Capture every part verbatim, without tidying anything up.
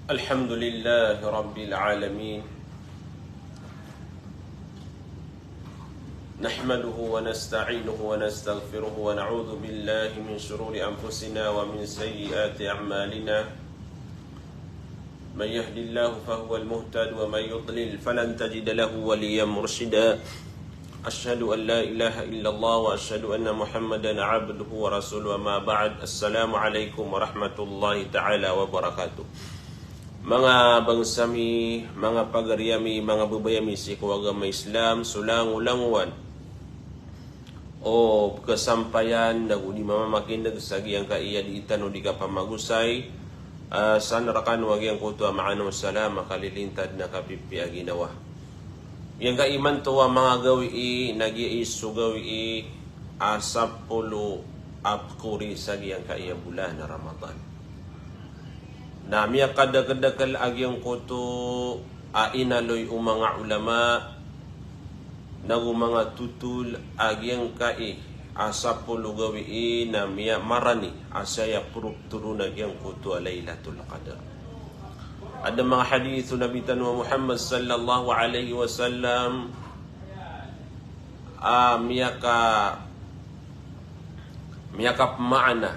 الحمد لله رب العالمين. نحمده ونستعينه ونستغفره ونعوذ بالله من شرور أنفسنا ومن سيئات أعمالنا. من يهد الله فهو المهتد ومن يضلل فلن تجد له وليا مرشدا. أشهد أن لا إله إلا الله وأشهد أن محمدا عبده ورسوله. أما بعد. السلام عليكم ورحمة الله تعالى وبركاته. Manga bangsa mi, manga pagari ami, manga babay ami sii ko agama Islam, so langolangowan o kasampayan, nago di mamamakineg sa giyangkai a dii tano di kapamagosay, ah, san rkano a giyangkoto a maana o salam a kalilintad na kapipiya a ginawa. Giyangkai imanto a manga gawii, na giya i so gawii a sapolo a pkori sa giyangkai a bolan a Ramadan. Na miyakadakedakel a giyangkoto a inaloy o manga ulama, nago manga totol a giyangkai a sapolo gawii na miyamarani a saya poro ptoro na giyangkoto a Lailatul Qadr. Adn a manga hadith o Nabi tano a Muhammad sallallahu alaihi wasallam a miyaka, miyakapmaana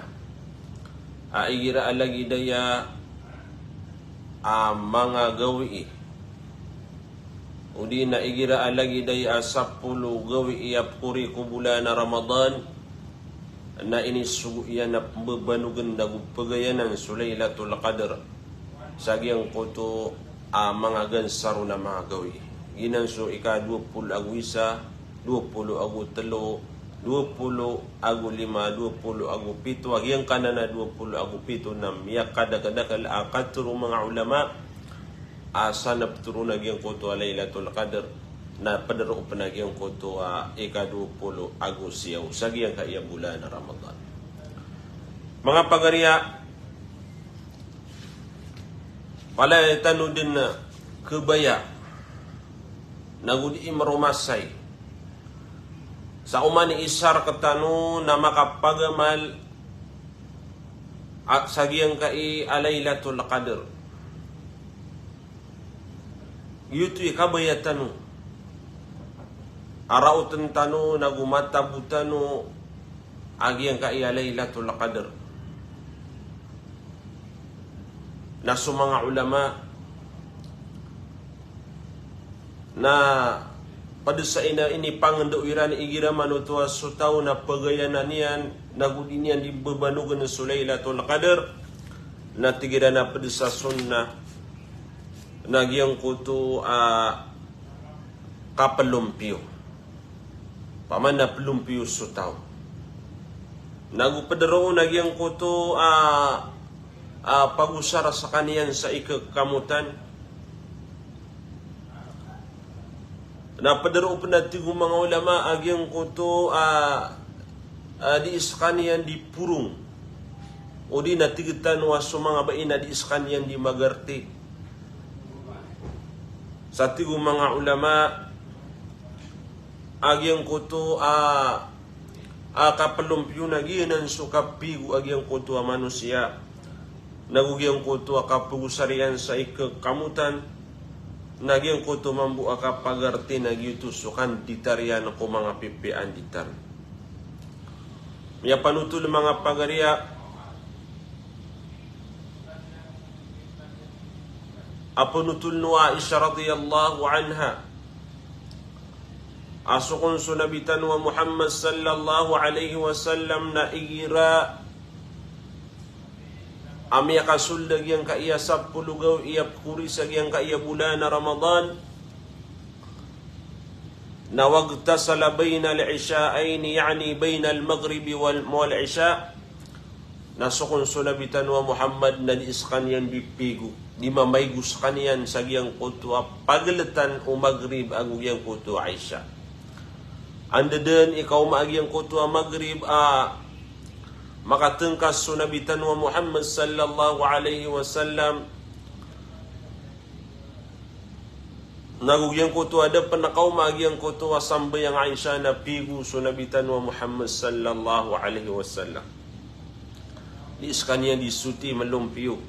a igira a lagid aya a manga gawii, odi na igira a lagid aya a sapolo gawii a pkori ko bolan a Ramadan, na inisogo iyan a pmbabanogen nago pagayanan so Lailatul Qadr sa giyangkoto a manga gansaron a manga gawii. Giyanan so ika dowa polo ago isa, dowa polo ago telo, dowa polo ago lima, dowa polo ago pito, a giyangkanan a dowa polo ago pito na miyakadakedakel a katharo o manga ulama a san ptoro na giyangkoto a Lailatul Qadr, na pd roo pn a giyangkoto a ika dowa polo ago siyaw sa giyangkai a bolan a Ramadan. Manga pagari a, palaya tano dn kabaya nago dii mromasay sa oman i isa rktano na makapagamal a, sa giyangkai a Lailatul Qadr. Giyoto i kabaya tano a raotn tano nago matabo tano a giyangkai a Lailatul Qadr. Na so manga ulama na pd sa ina inipangndao iran igira man oto a so taw na pagayanan iyan nago di niyan di babanogen so Lailatul Qadr, na tig iran a pd sa sunnah na giyangkoto a kaplompiyo. Paman na plompiyo so taw. Nago pd roo na giyangkoto a, a pagosar skaniyan sa ikakamotan. Na pd roo pn a tig o manga ulama a giyangkoto a, a dii skaniyan di porong. Odi na tig tano a so manga bai na dii skaniyan di magarti. Sa tig o manga ulama a giyangkoto a, a kaplompiyo na giyanan so kapigo a giyangkoto a manosiya. Nago giyangkoto a kapagosar iyan sa ikakamotan, na giyangkoto mambo a kapagarti na giyoto so kanditar iyan ko manga pipiya a nditar. Miyapanotol manga pagari a, a pnotol o Aisha radhiyallahu anha a so kon so Nabi tano a Muhammad sallallahu alaihi wasallam na igira a miyakasold a giyangkai a sapolo gawii a pkori sa giyangkai a bolan a Ramadan, na waghtasala baynal isha'ayn, ya'ni baynal maghribi wal, wal isha, na so kon so Nabi tano a Muhammad na dii skaniyan di pigo, di mamaygo skaniyan sa giyangkoto a pagltan o Maghrib ago giyangkoto a Isha. Anda dn i kaoma a giyangkoto a Maghrib a makatngkas so Nabi tano a Muhammad sallallahu alaihi wasallam Nago giyangkoto a da pn a kaoma a giyangkoto a sambayang a Isha na pigo so Nabi tano a Muhammad sallallahu alaihi wasallam. Di skaniyan di soti malompiyo.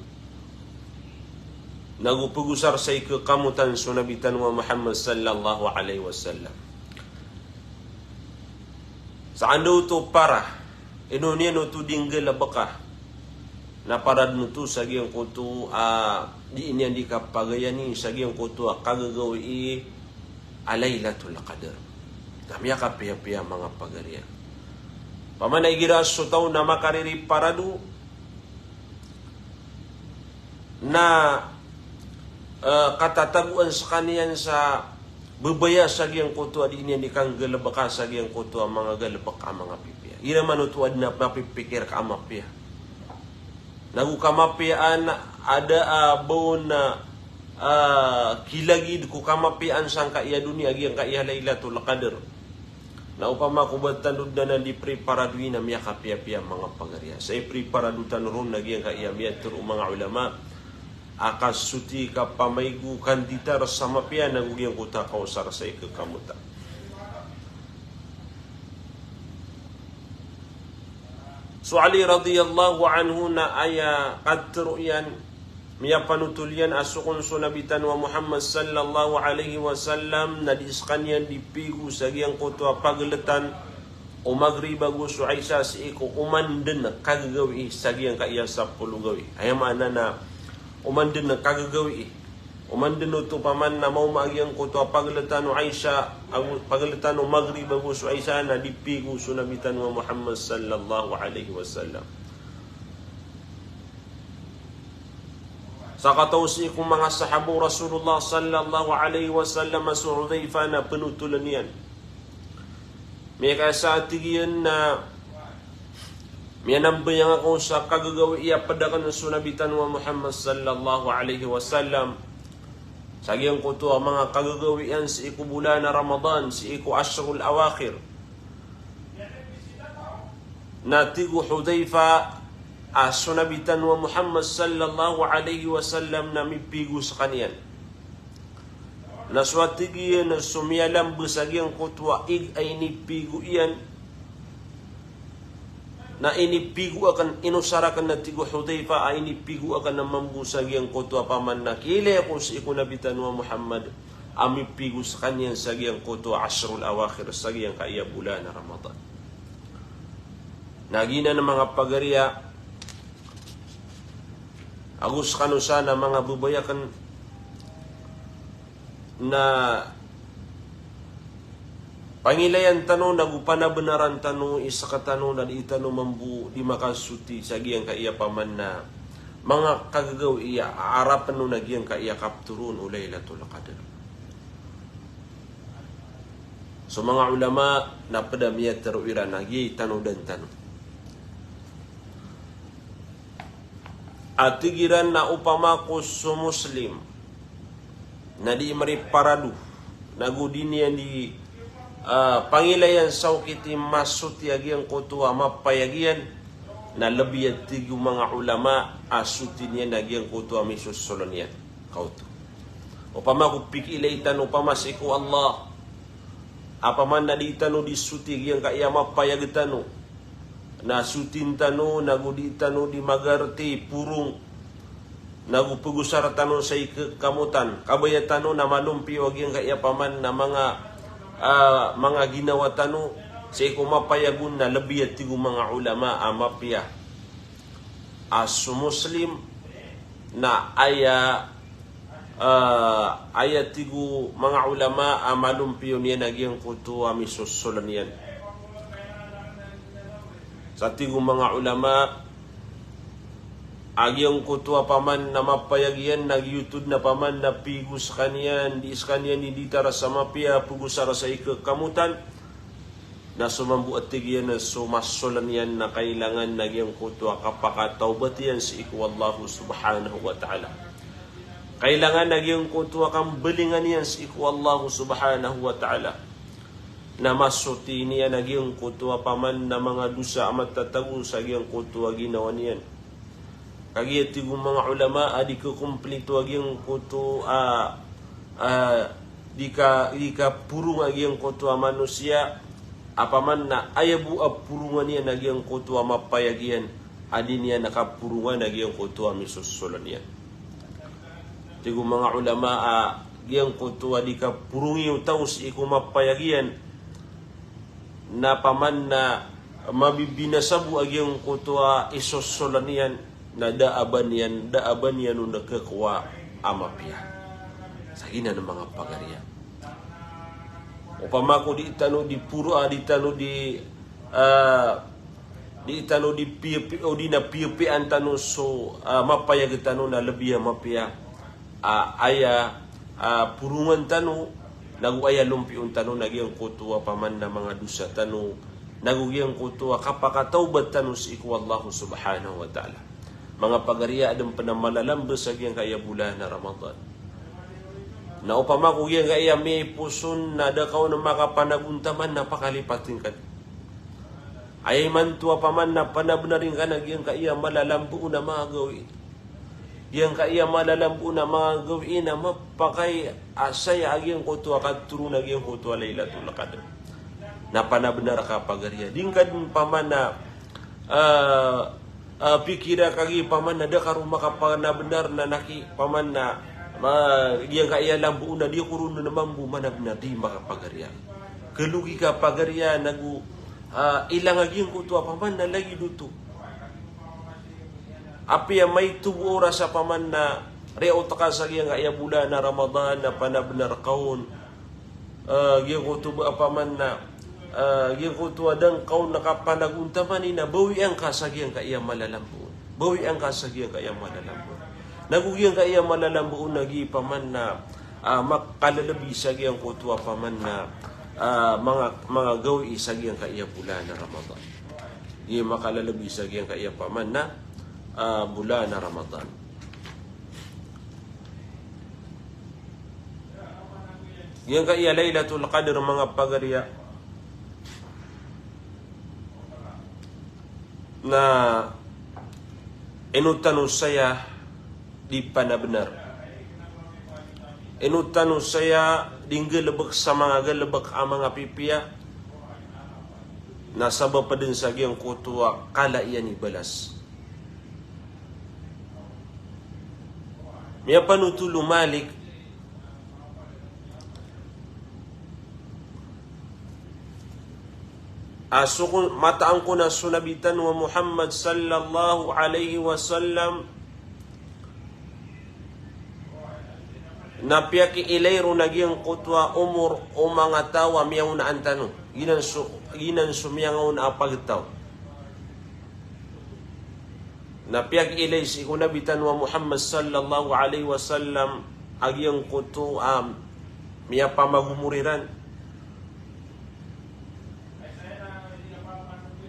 Nago pagosar sa ikakamotan so Nabi tano a Muhammad sallallahu alaihi wasallam. Sa anda oto para, ino niyan oto di nggalbka. Na para dn oto sa giyangkoto a di niyan di kapagayani sa giyangkoto a kagagawii a Lailatul Qadr. Na miyakapiyapiya manga pagariya. Opama na igira so taw na makariri parado, na, eh, katatagoan skaniyan sa babaya sa giyangkoto a di niyan di kanggalbka sa giyangkoto a manga galbk a manga pipiya. Ira man oto adn a mapipikir ka a mapiya. Nago kamapiyaan a da a ba on a, ah, kilagid ko kamapiyaan sangkaya doniya a giyangkaya Lailatul Qadr. Na opama ko ba tano dn a di priparado iyan na miyakapiyapiya manga pagariya. Sa ipriparado tano ron a giyangkaya miyatharo o manga ulama a kasoti, kapamaygo, kanditar sa mapiya nago giyangkoto a kaosar sa ikakamotan. So Ali radhiyallahu anhu na aya katharo iyan, miyapanotol iyan a so kon so Nabi tano a Muhammad sallallahu alaihi wasallam na di skaniyan di pigo sa giyangkoto a pagltan o Maghrib ago so Isha sii ko oman dn kagagawii sa giyangkaya sapolo gawii. Aya maana na oman dn kagagawii. Oman dn oto opama na maoma a giyangkoto a pagltan o Isha, ago pagltan o Maghrib ago so Isha na di pigo so Nabi tano a Muhammad sallallahu alaihi wasallam. Sakataw sii ko manga sahaba o Rasulullah sallallahu alaihi wasallam a so Hudhaifa na pnotolan iyan. Miyakaisa a tig iyan na miyanambayang ako sa kagagawii a pd akn so Nabi tano a Muhammad sallallahu alaihi wasallam sa giyangkoto a manga kagagawii iyan sii ko bolan a Ramadan, sii ko ashrul awakhir. Na tig o Hudhaifa a so Nabi tano a Muhammad sallallahu alaihi wasallam na mipigo skaniyan. Na so a tig iyan a so miyalamba sa giyangkoto a ig a inipigo iyan, na inipigo akn, inosar akn, na tig o Hudhaifa, a inipigo akn a mambo sa giyangkoto a opama na kiilay ako sii ko Nabi tano a Muhammad a mipigo skaniyan sa giyangkoto a ashrul awakhir, sa giyangkaya bolan a Ramadan. Na giyanan a manga pagariya, ago skano san a manga babay akn, na pangilayan tano nago panabnaran tano i sktano na di tano mambo di makasoti sa giyangkaya opama na manga kagagawii a arapn on a giyangkaya kaptharoon o Lailatul Qadr. So manga ulama na pd a miyatharo iran a giya i tanodan tano. A tig iran na opama ko so Muslim na di mriparado, nago di niyan di, ah, pangilayan sa okit i masoti a giyangkoto a mapayag iyan, na lbi a tig o manga ulama a soti niyan a giyangkoto a misosoln iyan. Kaoto. Opama ko pikiilay tano opama sii ko Allah, a opama na di tano di soti giyangkaya mapayag tano, na sotin tano nago di tano di magarti porong, nago pagosar tano sa ikakamotan, kabaya tano na malompiyo a giyangkaya opama na manga, ah, manga ginawa tano sii ko mapayag on, na lbi a tig o manga ulama a mapiya a so Muslim na aya, ah, aya tig o manga ulama a malompiyo niyan a giyangkoto a misosoln iyan. Sa tig o manga ulama a giyangkoto a opama na mapayag iyan na giyoto dn a opama na pigo skaniyan, di skaniyan i ditar sa mapiya, pagosar sa ikakamotan. Na so mambo a tig iyan a so masoln iyan na kailangan a giyangkoto a kapakatawbat iyan sii ko Allah subhanahu wa ta'ala. Kailangan a giyangkoto a kambalingan iyan sii ko Allah subhanahu wa ta'ala. Na masoti niyan a giyangkoto a opama na manga dosa a matatago sa giyangkoto a ginawa niyan. Kagiya tig o manga ulama a di khakomplito a giyangkoto a, a, di ka, di kaporonga giyangkoto a manosiya, opama na aya bo a porongan iyan a giyangkoto a mapayag iyan, a di niyan kaporongan a giyangkoto a misosolan iyan. Tig o manga olama a giyangkoto a di kaporongi o taw sii ko mapayag iyan, na opama na mabibinasa bo a giyangkoto a isosolan iyan, na da a ba niyan, da a ba niyan on kakowa a mapiya. Sa giyanan manga pagariya. Opama ko di tano di poro, ah, di tano di, ah, di tano di piyapi-, o di na piyapiyaan tano so, ah, mapayag tano na lebi a mapiya. Ah, aya, ah, porongan tano, nago aya lompiyon tano na giyangkoto a opama na manga dosa tano, nago giyangkoto a kapakatawbat tano sii ko Allah Subhanahu wa Ta'ala. Manga pagariya, aden pen a malalamba sa giyangkaya bolan a Ramadan. Na opama ko giyangkaya miyaipos on na da ka on makapanagontaman, na pakalipatin ka. Aya imanto a opama na panabenar ingka na giyangkaya malalamba on a manga gawii. Giyangkaya malalamba on a manga gawii na mapakay a saya a giyangkoto a katoron a giyangkoto a Lailatul Qadr. Na panabenar ka pagariya. Di ngka den opama na, ah, ah, pikira ka gii opama na da ka ron makapanabenar na naki opama na, ma, giyangkaya lamba on a di ko ron den mambo manabenar, di maka pagariya. Kalogi ka pagariya nago, ah, ilang a giyangkoto a opama na lagid oto. Apiya maito bo oras a opama na riyaot ka sa giyangkaya bolan a Ramadan na panabenar ka on. Ah, giyangkoto ba opama na, ah, giyangkoto a da ngka on kapanagontamani na bawian ka sa giyangkaya malalamba on. Bawian ka sa giyangkaya malalamba on. Nago giyangkaya malalamba on na gii opama na, ah, makalelebi sa giyangkoto a opama na, ah, manga, manga gawii sa giyangkaya bolan a Ramadan. Gii makalelebi sa giyangkaya opama na, ah, bolan a Ramadan. Giyangkaya Lailatul Qadr, manga pagariya, na ino tano saya di panabenar. Ino tano saya di nggalebek sa manga galebek a manga pipiya, na sabap den sa giyangkoto a kala iyan i balas. Miyapanotol o Malik a so kon, mataan ko na so Nabi tano a Muhammad sallallahu alaihi wasallam na piyakiilay ron a giyangkoto a omor o manga taw a miyaonaan tano. Giyanan so, giyanan so miyangaona a pagtaw. Na piyakiilay sii ko Nabi tano a Muhammad sallallahu alaihi wasallam a giyangkoto a miyapamagomor iran.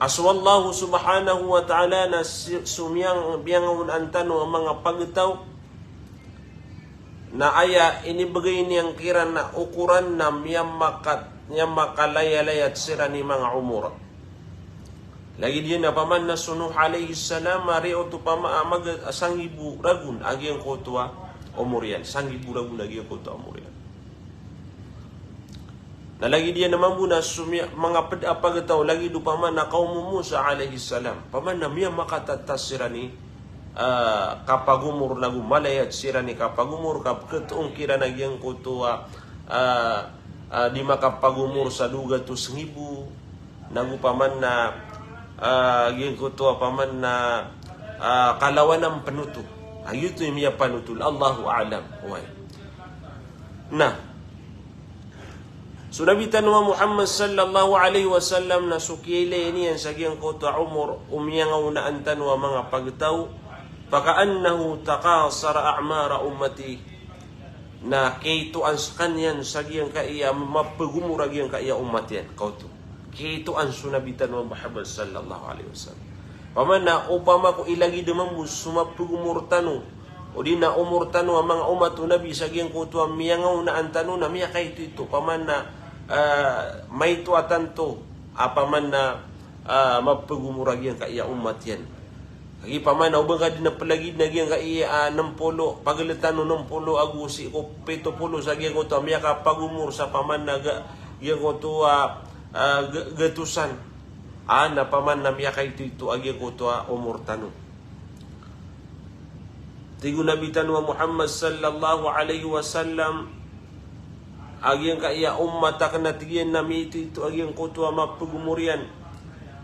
A so Allah subhanahu wa ta'ala na si-, so miyang-, miyangaonaan tano a manga pagtaw, na aya inibegay niyan kiran a okoran na miyamakat-, miyamakalaylayat siran i manga omor. Lagid iyan a opama na so Nuh alayhis salam a riyaot opama a mag-, a sanggibo ragon a giyangkoto a omor iyan. Sanggibo ragon a giyangkoto a omor iyan. Na lagid iyan a mambo na so miya-, manga ped a pagtaw lagid opama na kaom o Musa alayhis salam. Opama na miyamakatattas siran i, ah, kapagomor, nago malayat siran i kapagomor, kapeketoon kiran a giyangkoto a, ah, ah, di makapagomor sa dowa gatos ngibo, nago opama na, ah, giyangkoto a opama na, ah, kalawanan penoto. Ah, giyoto i miyapanotol. Allahu a'lam. Oway. Na so Nabi tano a Muhammad sallallahu alayhi wasallam na so kiyailay niyan sa giyangkoto a omor o miyangaonaan tano a manga pagtaw, fakaannahu taqasara a'mara ummati. Na kiyaitoan sekaniyan sa giyangkaya mapegomor a giyangkaya omat iyan. Kaoto. Kiyaitoan so Nabi tano a Muhammad sallallahu alayhi wasallam. Opama na, opama ko ilagid mambo so mapegomor tano odi na omor tano a manga omat o Nabi sa giyangkoto a miyangaonaan tano na miyakaitoito, opama na, ah, maito a tanto, opama na, ah, mapegomor a giyangkaya omat iyan. Kagiya paman na o ba ngka dn a plagid na giyangkaya a nem polo, pagltan o nem polo ago sii ko pito polo sa giyangkoto a miyakapagomor sa paman na ga-, giyangkoto a, a, ga-, gatosan. A, na paman na miyakaitoito a giyangkoto a omor tano. Tig o Nabi tano a Muhammad sallallahu alaihi wasallam, a giyangkaya ummat akn a tig iyan na miitoito a giyangkoto a mapagomor iyan,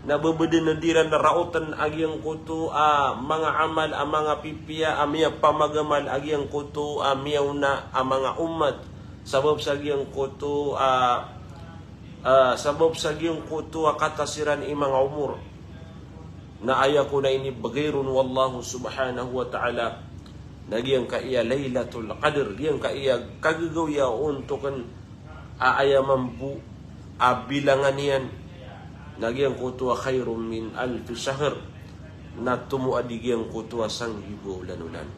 na ba bdn a di ran raotn a giyangkoto a manga amal a manga pipiya a miyapamagamal a giyangkoto a miyaona a manga ummat. Sabap sa giyangkoto a, a, sabap sa giyangkoto a katas iran i manga omor. Na aya kon a inibgay ron o Allah subhanahu wa ta'ala na giyangkaya Laylatul Qadr, giyangkaya kagagawii a ontokn a aya mambo a bilangan iyan, na giyangkoto a khayrun min alfi shahr, na tomo a di giyangkoto a sanggibo a olan-olan.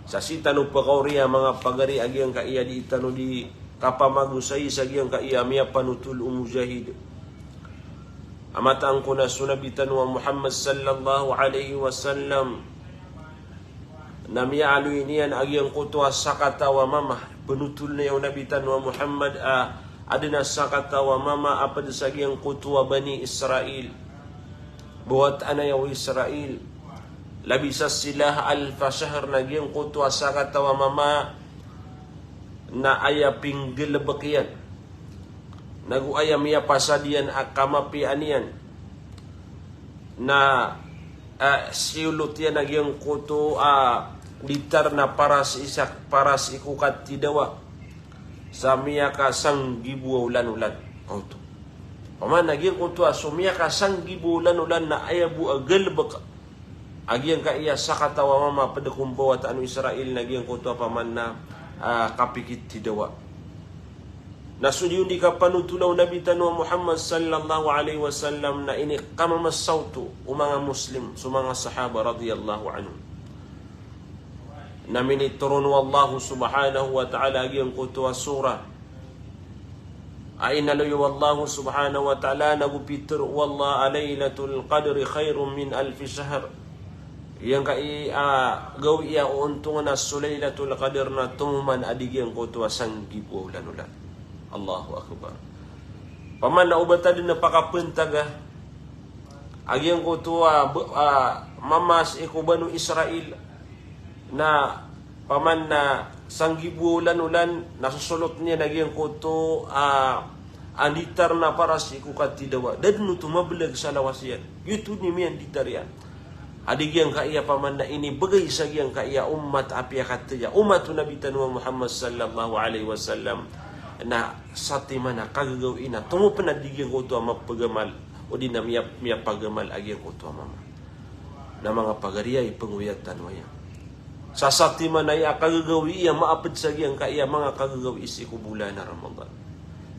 Sa sii tano pkaori a manga pagari a giyangkaya di tano di kapamagosay sa giyangkaya miyapanotol o mujahid. A mataan ko na so Nabi tano a Muhammad sallallahu alaihi wasallam na miyaaloy niyan a giyangkoto a sakataw a mama. Pnotoln iyan o Nabi tano a Muhammad a adn a sakataw a mama a pd sa giyangkoto a Bani Israil. Bowat anay o Israil. Labisa silah alfa shahr, na giyangkoto a sakataw a mama na aya pinggalbk iyan nago aya miyapasad iyan a kamapiyaan iyan na, a, siyolot iyan a giyangkoto a litar na paras isa, paras iko katidawa sa miyakasanggibo a olan-olan. Oto. Paman na giyangkoto a so miyakasanggibo a olan-olan na aya bo a galbk a giyangkaya sakataw a mama pd ko mbawata o Israil na giyangkoto a paman na, a, kapikitidawa. Na so di on di kapanotola o Nabi tano a Muhammad sallallahu alaihi wasallam na inikamamasaw oto o manga Muslim, so manga sahaba radiyallahu anhum. Na minitoron o Allah subhanahu wa ta'ala a giyangkoto a surah a inaloy o Allah subhanahu wa ta'ala, nago pitharo o Allah a Laylatul Qadri khayrun min alfi shahr. Giyangkaya gawii a oontongan a so Laylatul Qadr na tomo man a di giyangkoto a sanggibo a olan-olan. Allahu Akbar. Paman na o ba ta dn a pakapntaga a giyangkoto a, a, mama sii ko Banu Israil, na paman na sanggibo a olan-olan na sosolot iyan a giyangkoto a, a litar na paras iko katidawa. Da dn oto mablag sa lawas iyan. Giyoto dn i miyanditar iyan. A di giyangkaya paman na inibgay sa giyangkaya ummat a piyakataya, ummat o Nabi tano a Muhammad sallallahu alaihi wasallam, na satiman a kagagawii na tomo pn a di giyangkoto a mapagamal, odi na miya-, miyapagamal a giyangkoto a mama. Na manga pagari a ipngoyat tano aya. Sa satiman aya a kagagawii a maapd sa giyangkaya manga kagagawii sii ko bolan a Ramadan.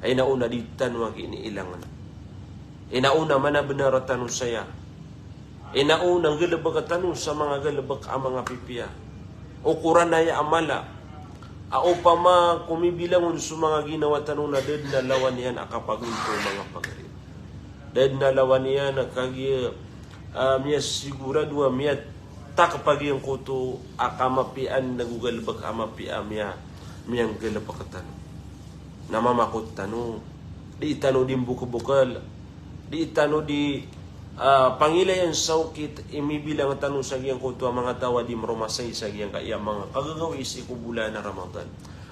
Ay na on a di tano a kiniilangan. Ay na on a manabnar tano saya. Ay na on a nggalbk tano sa manga galbk a manga pipiya. Okoran aya a mala a opama ko mibilang on so manga ginawa tano na da dn a lawan iyan a kapagonto, manga pagari. Da dn a lawan iyan a kagiya, a, miyasigorado a miyatakp a giyangkoto a kamapiyaan nago galbk a mapiya a miya-, miyanggalbk tano. Na mamakot tano, di tano di mbokbokl, di tano di, a, pangilayan sa okit i mibilang tano sa giyangkoto a manga taw a di mromasay sa giyangkaya manga kagagawii sii ko bolan a Ramadan.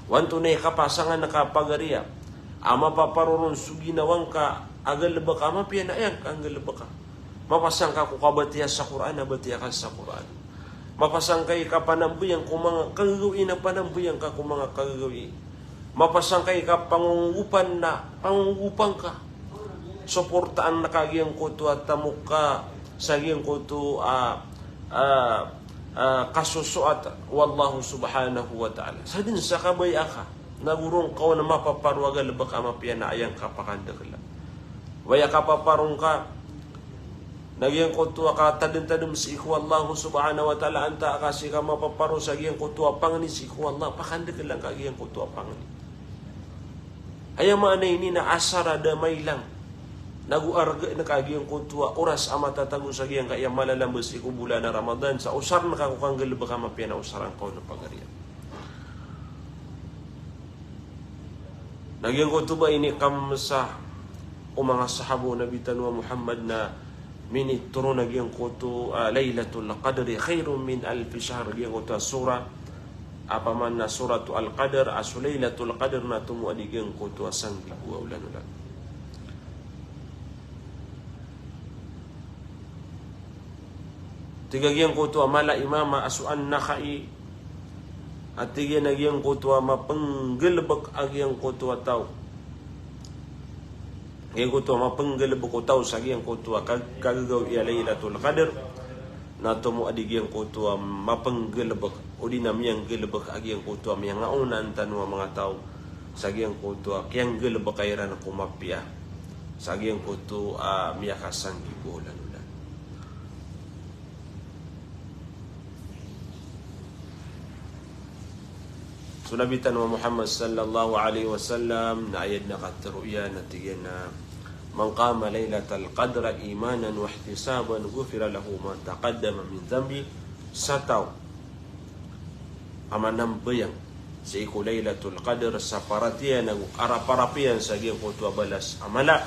Antonaa i kapasangan ka a pagari a mapaparo ron so ginawa ngka a galbk a mapiya na aya ngka nggalbka. Mapasang ka ko kabatiya sa Qur'an a batiya ka sa Qur'an. Mapasang ka i kapanambayang ko manga kagagawii na panambayang ka ko manga kagagawii. Mapasang ka i kapangongopan na pangongopan ka. Soportaan ka giyangkoto a tamok ka sa giyangkoto a, a, a, kasosoat o Allah subhanahu wa ta'ala. Sa dn sa kabaya ka, nago ron ka on a mapaparo a galbk a mapiya na aya ngka pakandakla. Waya kapaparo ngka na giyangkoto a katadmtadm sii ko Allah subhanahu wa ta'ala, antaa ka sii ka mapaparo sa giyangkoto a pangni sii ko Allah, pakandakla ngka giyangkoto a pangni. Aya maana ini na asar a da mailang. Nago arga na ka giyangkoto a oras a matatago sa giyangkaya malalamba sii ko bolan a Ramadan, sa osar na ka ko kanggalebek a mapiya na osar angka on a pagari. Na giyangkoto ba inikamsa o manga sahaba o Nabi tano a Muhammad na minitoron a giyangkoto a Laylatul Qadri khairum min alfi shahr, giyangkoto a sura, a paman na Suratul Qadr, a so Laylatul Qadr na tomo a di giyangkoto a sanggibo a olan-olan. Tig a giyangkoto a mala i mama a so An-Nakhai, a tig iyan a giyangkoto a mapenggalebek a giyangkoto a taw. Giyangkoto a mapenggalebek o taw sa giyangkoto a kag-, kagagawii a Laylatul Qadr, na tomo a di giyangkoto a mapenggalebek, odi na miyanggalebek a giyangkoto a miyangaoona tano a manga taw, sa giyangkoto a kiyanggalebeka iran ko mapiya, sa giyangkoto a miyakasanggibo a olan-olan. So Nabi tano a Muhammad sallallahu alaihi wasallam, na aya den a katharo iyan, na tig iyan a, "Man qama laylatal qadri imanan wahtisaban, ghufira lahu ma taqaddama min dhanbi." Sa taw a manambayang sii ko Laylatul Qadr sa paratiyaya ago araparap iyan sa giyangkoto a balas a mala,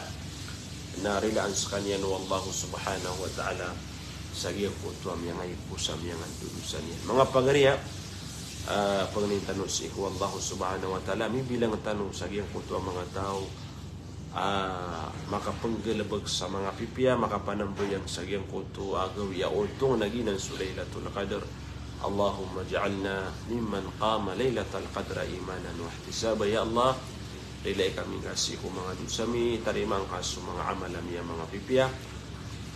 na rilaan sekaniyan o Allah subhanahu wa ta'ala sa giyangkoto a miyangaipos a miyangadodosa niyan. Manga pagari a, ah, pangnin tano sii ko Allah subhanahu wa ta'ala, mibilang tano sa giyangkoto a manga taw a makapenggalebek sa manga pipiya, makapanambayang sa giyangkoto a gawii a ontong na giyanan so Laylatul Qadr. Allahumma ij'alna mimman qama laylatal qadri imanan wahtisaba. Ya Allah, rilai kami ngka sii ko manga dosa mi, tarimaan ka so manga amal ami a manga pipiya.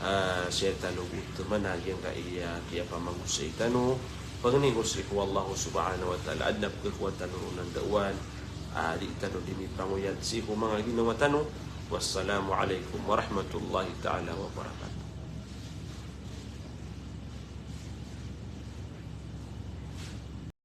Ah, sii tano bo teman a giyangkaya kiyapamagosay tano. Pangnin ko sii ko Allah subhanahu wa ta'ala, aden a pekhakowa tano ron a ndaowan, ah, di tano di mipangoyat sii ko manga ginawa tano. Wassalamu alaikum warahmatullahi ta'ala wabarakatuh.